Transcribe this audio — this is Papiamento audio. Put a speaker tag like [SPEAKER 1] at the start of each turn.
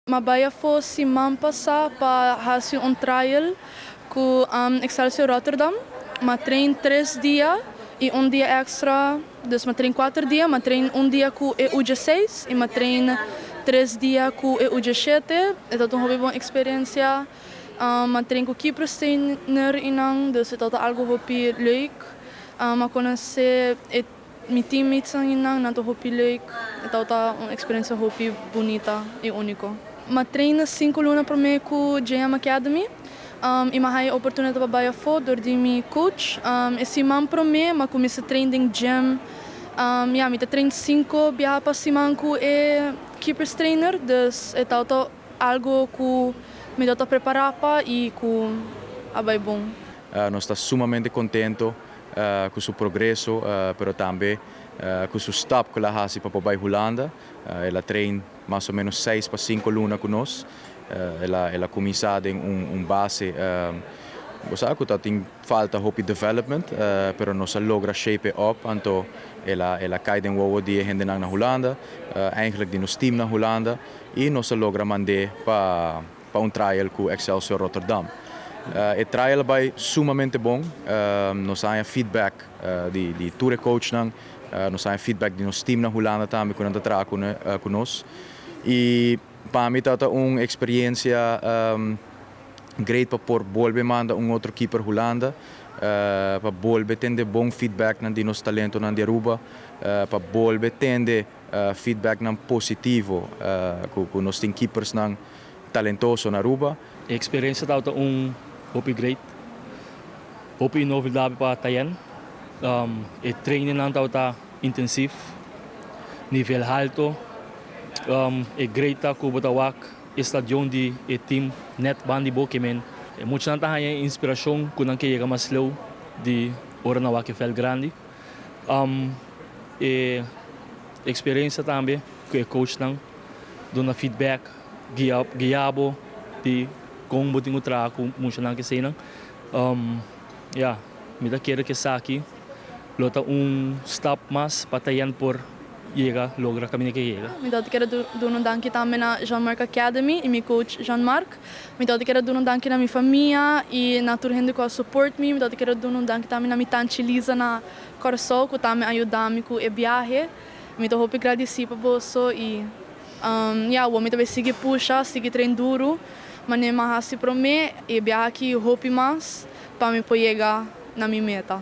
[SPEAKER 1] M'a bai afó siman pasá pa hasi un trial ku Excelsior Rotterdam. M'a train 3 dia i un dia èkstra, dus m'a train 4 dia, m'a train un dia ku e U16 i m'a train 3 dia ku e U17. E tabata un hopi bon eksperensia. M'a train ku keeper trainer i nan, dus e tabata algu hopi leuk. M'a konosé e mi teammates nan, nan ta hopi leuk. E tabata un eksperensia hopi bunita i úniko. M'a train 5 luna promé ku JM Academy. I m'a haña oportunidat pa bai afó dor di mi coach. E siman promé, m'a kuminsá train den gym. Ja, mi ta train 5 biaha pa siman ku e keepers trainer, dus e tabata algu ku mi tabata prepará pa i ku a bai bon.
[SPEAKER 2] Nos ta sumamente kontentu ku su progreso, pero tambe ku su stap ku el a hasi pa bai Hulanda. El a train mas o ménos 6 pa 5 luna ku nos. El a kuminsá den un base, bo sa ku tin falta hopi development, pero nos a logra shape it up, anto el a kai den wowo di hende na Hulanda, eigenlijk di nos team na Hulanda, i nos a logra mand'é pa un trial ku Excelsior Rotterdam. E trial a bai sumamente bon, nos a haña feedback di tur coach nan, nos a haña feedback di nos team na Hulanda tambe ku nan ta traha ku nos. I pa mi tabata un eksperensia great pa por bolbe manda un otro keeper Hulanda, pa bolbe tende bon feedback nan di nos talento nan di Aruba, pa bolbe tende feedback nan positivo ku nos tin keepers nan talentoso na Aruba.
[SPEAKER 3] E eksperensia tabata un hopi great. Hopi inolvidabel pa Tayen. E training nan tabata intensivo, nivel haltu. E great ta ku bo ta wak e stadion di e team net bandi bo kemen. E mucha nan ta haña inspirashon ku nan ke yega mas leu di ora nan wak e veld grandi. E eksperensia tambe ku e coach nan duna feedback, guia, guia bo di kon bo tin ku traha ku mucha nan ke nan. Ja, mi ta kere ku esaki lo ta un stap mas pa Tayen por yega logra kaminda ku yega.
[SPEAKER 1] Mi ta ke duna un danki tambe na Jean-Marc Academy i mi coach Jean-Marc. Mi ta ke duna un danki na mi famia i na tur hende ku a support mi. Mi ta ke duna un danki tambe na mi tanchi Lisa na Kòrsou ku tambe a yuda mi ku e biahe. Mi ta hopi gradisí pa boso i ja, mi ta sigui pusha, sigui train duru. Manera m'a hasi promé e biahe aki hopi mas pa mi por yega na mi meta.